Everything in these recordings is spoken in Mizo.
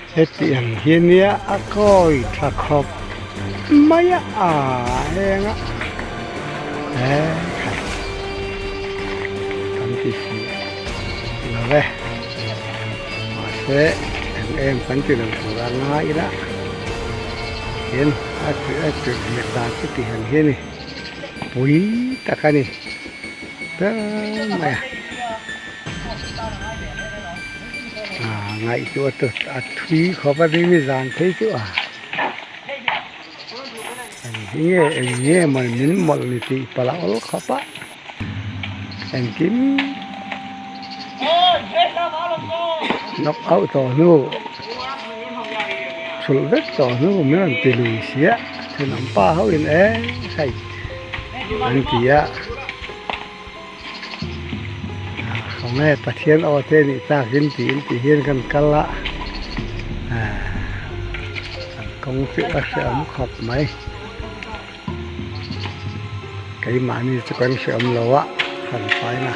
Heti ang hi nia a kawi tha khawp mai a a eng a he khai kan ti si lo ve mahse eng em kan ti lo tur a ngai ila tin a a tirhliak dan chu ti ang hi a ni pui tak a ni ber mai a. Ngaihtuah chu a thui khawp a ni zan phei chu a eng hi nge eng nge maw min mawlh ni tih palh a awl khawp a engkim knock out tawh hnu chhulh vek tawh hnu min rawn ti lui sia thenawm pa ho in eng hei an ti a. Khawnge Pathian aw te nih takin tiin tih hian kan kal a an kawng chu a hreawm khawp mai keimahni chu kan hreawm lo a han faina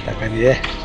tak a ni e.